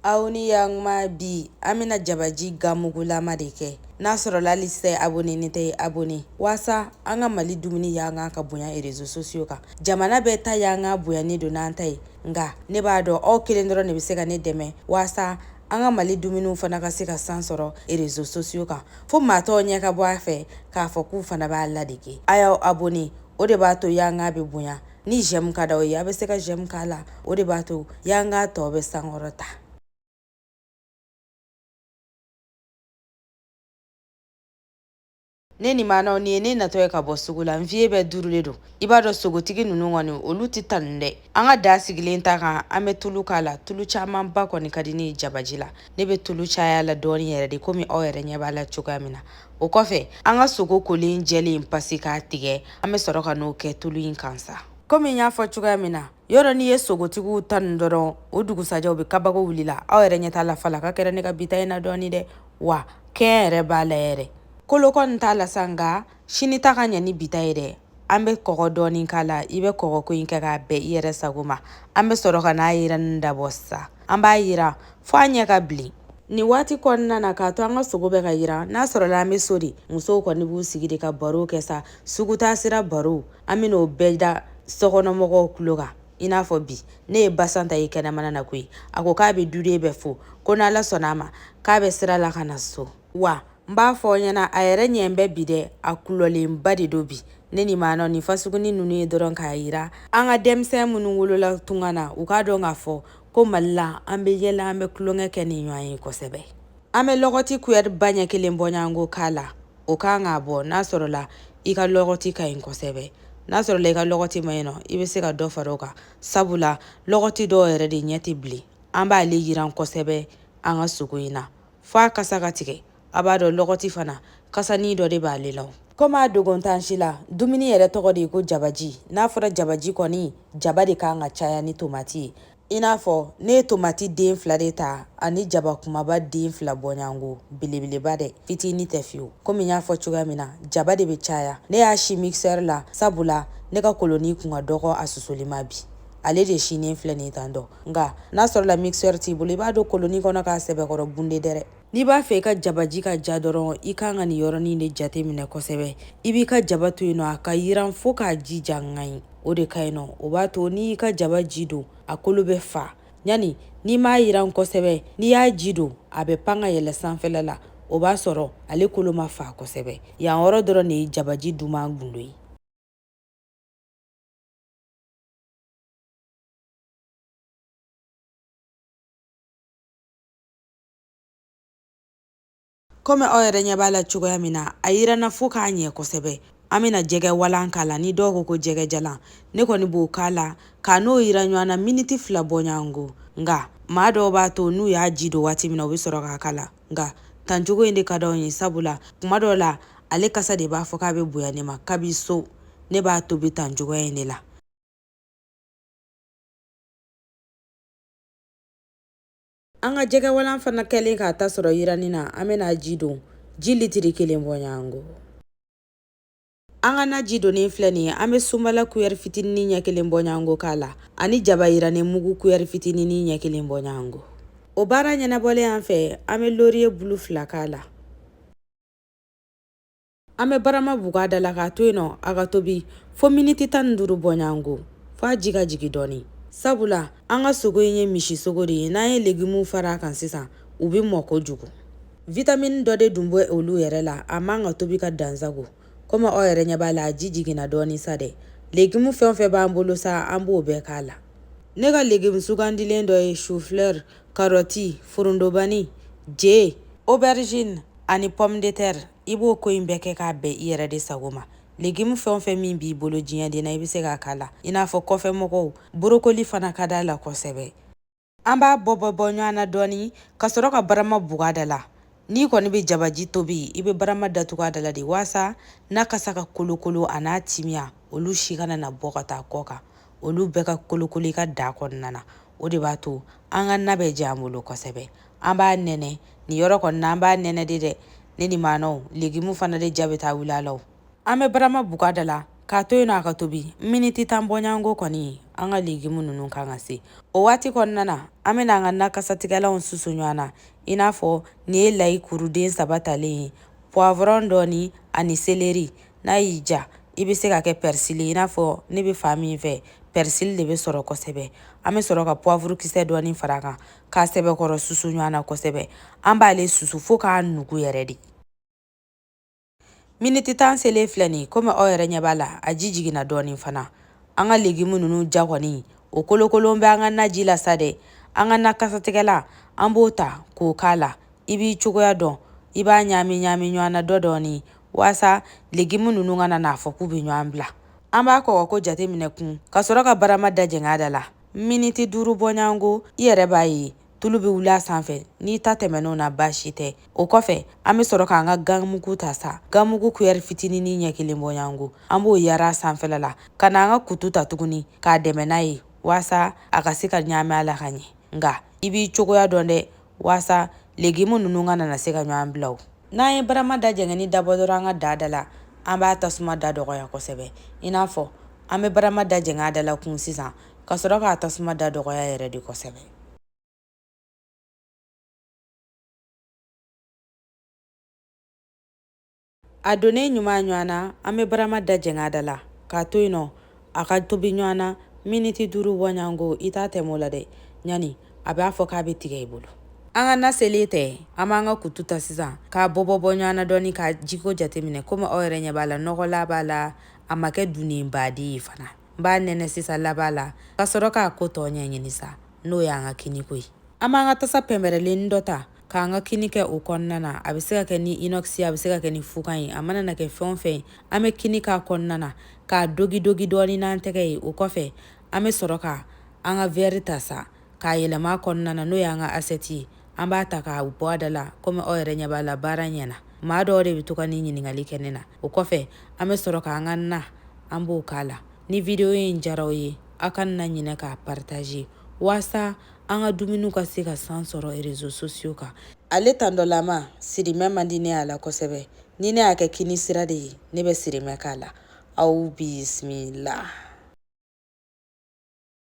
Aw ni yantuma. Bi an bɛna jabaji ganmugulama de kɛ. N'a sɔrɔla hali sisan abonné ni tɛ, abonné waasa an ka Mali dumuni yankan ka bonya réseaux sociaux kan. Jamana bɛɛ ta yankan bonyanen don n'an ta ye, nka ne b'a dɔn aw kelen dɔrɔn de bɛ se ka ne dɛmɛ waasa an ka Mali dumuniw fana ka se ka san sɔrɔ réseaux sociaux kan, fo maa tɔw ɲɛ ka bɔ a fɛ k'a fɔ k'u fana b'a ladege. A y'aw abonné, o de b'a to yankan bɛ bonya. Ni j'aime ka d'aw ye, a bɛ se ka j'aime k'a la, o de b'a to yankan tɔ bɛ sankɔrɔta. Ne ni maanaw nin ye ne natɔ ye ka bɔ sugu la, n fiye bɛɛ durulen don. I b'a dɔn sogotigi ninnu kɔni, olu tɛ tanu dɛ. An ka da sigilen ta kan, an bɛ tulu k'a la. Tulu camanba kɔni ka di ne ye jabaji la. Ne bɛ tulu caya la dɔɔni yɛrɛ de, komi aw yɛrɛ ɲɛ b'a la cogoya min na. O kɔfɛ, an ka sogo kolen jɛlen pasi k'a tigɛ, an bɛ sɔrɔ ka n'o kɛ tulu in kan sa. Komi n y'a fɔ cogoya min na, yɔrɔ n'i ye sogotigiw tanu dɔrɔn, o dugusajɛ u bɛ kabako wuli la. Aw yɛrɛ ɲɛ t'a la falaka kɛra ne ka bita in na dɔɔni dɛ, wa kɛn yɛrɛ b'a la yɛrɛ. Kolo kɔni t'a la sa, nka sini ta ka ɲɛ ni bita ye dɛ. An bɛ kɔgɔ dɔɔni k'a la. I bɛ kɔgɔ ko in kɛ k'a bɛn i yɛrɛ sago ma. An bɛ sɔrɔ ka n'a yiranni dabɔ sa. An b'a yiran fo a ɲɛ ka bilen. Nin waati kɔnɔna na, k'a to an ka sogo bɛ ka yiran, n'a sɔrɔla an bɛ so de, musow kɔni b'u sigi de ka baro kɛ sa, sugutaa sira baro. An bɛn'o bɛɛ da sokɔnɔmɔgɔw tulo kan. I n'a fɔ bi, ne ye basan ta ye kɛnɛmana na koyi. A ko k'a bɛ duden bɛɛ fo, ko n'Ala sɔnna a ma, k'a bɛ sira la ka na so. Wa n b'a fɔ aw ɲɛna, a yɛrɛ ɲɛ bɛ bi dɛ, a kulɔlenba de don bi. Ne ni maanaw nin fasuguni ninnu ye dɔrɔn k'a yira an ka denmisɛn minnu wolola tunga na, u k'a dɔn k'a fɔ ko Mali la, an bɛ yɛlɛ, an bɛ tulonkɛ kɛ ni ɲɔgɔn ye kosɛbɛ. An bɛ lɔgɔti kuyɛri ba ɲɛ kelen bɔɲɔgɔnko k'a la. O kan k'a bɔ n'a sɔrɔla i ka lɔgɔti ka ɲi kosɛbɛ. N'a sɔrɔla i ka lɔgɔti ma ɲi nɔ, i bɛ se ka dɔ fara o kan, sabula lɔgɔti dɔw yɛrɛ de ɲɛ tɛ bilen. An b'ale yiran kosɛbɛ an ka sogo in na fo a kasa ka tigɛ. A b'a dɔn lɔgɔti fana kasani dɔ de b'ale la. Komi a dogontan si la, dumuni yɛrɛ tɔgɔ de ye ko jabaji. N'a fɔra jabaji kɔni, jaba de kan ka caya ni tomati ye. I n'a fɔ ne ye tomati den 2 de ta ani jaba kumaba den 2 bɔɲɔgɔnko, belebeleba dɛ, fitinin tɛ fiyewu. Komi n y'a fɔ cogoya min na, jaba de bɛ caya. Ne y'a si mixeur la, sabula ne ka koloni kun ka dɔgɔ a susuli ma bi. Ale de sinnen filɛ nin tan dɔ. Nka n'a sɔrɔla mixeur t'i bolo, i b'a don koloni kɔnɔ k'a sɛbɛkɔrɔ bunde dɛrɛ. N'i b'a fɛ i ka jabaji ka ja dɔrɔn, i kan ka nin yɔrɔnin de jate minɛ kosɛbɛ. I b'i ka jaba to yen nɔ, a ka yiran fo k'a ji ja ŋaɲi. O de ka ɲi nɔ. O b'a to n'i y'i ka jaba ji don, a kolo bɛ fa. Ɲani n'i m'a yiran kosɛbɛ, n'i y'a ji don, a bɛ pan ka yɛlɛ sanfɛla la. O b'a sɔrɔ ale kolo ma fa kosɛbɛ. Yan yɔrɔ dɔrɔn de ye jabaji duman gundo ye. Komi aw yɛrɛ ɲɛ b'a la cogoya min na, a yiranna fo k'a ɲɛ kosɛbɛ. An bɛna jɛgɛ walan k'a la, ni dɔw ko ko jɛgɛ jalan, ne kɔni b'o k'a la k'a n'o yiran ɲɔgɔn na miniti 2 bɔɲɔgɔnko. Nka maa dɔw b'a to n'u y'a ji don waati min na, u bɛ sɔrɔ k'a k'a la. Nka tancogo in de ka d'anw ye, sabula kuma dɔw la ale kasa de b'a fɔ k'a bɛ bonya ne ma. Kabi so ne b'a tobi tan cogoya in de la. An ka jɛgɛwalan fana kɛlen k'a ta sɔrɔ yiranni na, an bɛna ji don, ji litiri 1 bɔɲɔgɔnko. An ka na ji donnen filɛ nin ye, an bɛ sunbala kuyɛri fitinin ɲɛ kelen bɔɲɔgɔnko k'a la ani jaba yirannen mugu kuyɛri fitinin ɲɛ kelen bɔɲɔgɔnko. O baara ɲɛnabɔlen an fɛ, an bɛ loriye bulu 2 k'a la. An bɛ barama bugu a da la k'a to yen nɔ a ka tobi fo miniti 15 bɔɲɔgɔnko, fo a ji ka jigin dɔɔni, sabula an ka sogo in ye misi sogo de ye. N'an ye legimuw fara a kan sisan, u bɛ mɔ kojugu. Vitamini dɔ de dun bɛ olu yɛrɛ la, a man ka tobi ka dansago. Komi aw yɛrɛ ɲɛ b'a la, a ji jiginna dɔɔni sa dɛ. Legimu fɛn o fɛn b'an bolo sa, an b'o bɛɛ k'a la. Ne ka legimu sugandilen dɔ ye chou-fleur, karɔti, forondobani, je, aubergine ani pomme de terre. I b'o ko in bɛɛ kɛ k'a bɛn i yɛrɛ de sago ma. Legimu fɛn o fɛn min b'i bolo diɲɛ den na, i bɛ se k'a k'a la. I n'a fɔ kɔfɛmɔgɔw, borokoli fana ka d'a la kosɛbɛ. An b'a bɔ bɔ bɔ ɲɔgɔn na dɔɔni ka sɔrɔ ka barama bugu a da la. N'i kɔni bɛ jabaji tobi, i bɛ barama datugu a da la de waasa n'a kasa ka kolokolo, a n'a timiya, olu si kana na bɔ ka taa kɔ kan. Olu bɛɛ ka kolokolo i ka da kɔnɔna na. O de b'a to an ka na bɛ diya an bolo kosɛbɛ. An b'a nɛnɛ nin yɔrɔ kɔni na, an b'a nɛnɛ de dɛ. Ne ni maanaw legimu fana de ja bɛ taa wuli a la. An bɛ barama bugu a da la k'a to yen nɔ a ka tobi miniti 10 bɔɲɔgɔnko kɔni. An ka legimu ninnu kan ka se o waati kɔnɔna na. An bɛna an ka na kasatigɛlanw susu ɲɔgɔn na, i n'a fɔ nin ye layi kuruden 3 talen ye, poivron dɔɔni ani céleri. N'a y'i ja, i bɛ se ka kɛ persil, i n'a fɔ ne bɛ fan min fɛ, persil de bɛ sɔrɔ kosɛbɛ. An bɛ sɔrɔ ka poivre kisɛ dɔɔni fara a kan k'a sɛbɛkɔrɔ susu ɲɔgɔn na kosɛbɛ. An b'ale susu fo k'a nugu yɛrɛ de. Miniti 10 selen filɛ nin, komi aw yɛrɛ ɲɛ b'a la, a ji jiginna dɔɔni fana. An ka legimu ninnu ja kɔni, o kolokolon bɛ an ka naji la sa dɛ. An ka na kasatigɛla, an b'o ta k'o k'a la. I b'i cogoya dɔn, i b'a ɲaami ɲaami ɲɔgɔn na dɔ dɔɔni, waasa legimu ninnu kana n'a fɔ k'u bɛ ɲɔgɔn bila. An b'a kɔgɔko jateminɛ kun ka sɔrɔ ka barama da jɛngɛ a da la miniti 5 bɔɲɔgɔnko. I yɛrɛ b'a ye, tulu bɛ wuli a sanfɛ. N'i ta tɛmɛn'o na, baasi tɛ. O kɔfɛ, an bɛ sɔrɔ k'an ka ganmugu ta sa, ganmugu kuyɛri fitininin ɲɛ kelen bɔɲɔgɔnko, an b'o yara a sanfɛla la, ka na an ka kutu ta tuguni k'a dɛmɛ n'a ye, waasa a ka se ka ɲaami a la ka ɲɛ. Nka i b'i cogoya dɔn dɛ, waasa legimu ninnu kana na se ka ɲɔgɔn bila. O n'an ye barama da jɛngɛni dabɔ dɔrɔn an ka da da la, an b'a tasuma da dɔgɔya kosɛbɛ. I n'a fɔ an bɛ barama da jɛngɛ a da la kun sisan, ka sɔrɔ k'a tasuma da dɔgɔya yɛrɛ de kosɛbɛ. A donnen ɲuman ɲɔgɔn na, an bɛ barama da jɛngɛ a da la k'a to yen nɔ a ka tobi ɲɔgɔn na miniti 5 bɔɲɔgɔnko. I t'a tɛmɛ o la dɛ, ɲani a b'a fɔ k'a bɛ tigɛ i bolo. An ka na selen tɛ, an b'an ka kutu ta sisan k'a bɔbɔ bɔ ɲɔgɔn na dɔɔni, ka jiko jateminɛ. Komi aw yɛrɛ ɲɛ b'a la, nɔgɔla b'a la, a ma kɛ dunnen baden ye fana. N b'a nɛnɛ sisan laban la, ka sɔrɔ k'a ko tɔ ɲɛɲini sa, n'o y'an ka kiniko ye. An b'an ka tasa pɛnpɛrɛlen dɔ ta k'an ka kini kɛ o kɔnɔna na. A bɛ se ka kɛ ni inox, a bɛ se ka kɛ ni fukan ye, a mana na kɛ fɛn o fɛn ye. An bɛ kini k'a kɔnɔna na k'a dogi dogi dɔɔni n'an tɛgɛ ye. O kɔfɛ, an bɛ sɔrɔ ka an ka vɛri ta sa k'a yɛlɛma a kɔnɔna na, n'o y'an ka assiette ye. An b'a ta k'a bɔ a da la. Komi aw yɛrɛ ɲɛ b'a la, baara ɲɛna. Maa dɔw de bɛ to ka nin ɲininkali kɛ ne na. O kɔfɛ, an bɛ sɔrɔ k'an ka na, an b'o k'a la. Ni video in diyara aw ye, aw kana ɲinɛ k'a partager, waasa an ka dumuniw ka se ka san sɔrɔ réseaux sociaux kan. Ale tandɔlama sirimɛ man di ne a la kosɛbɛ. Ni ne y'a kɛ kini sira de ye, ne bɛ sirimɛ k'a la. Aw bisimila.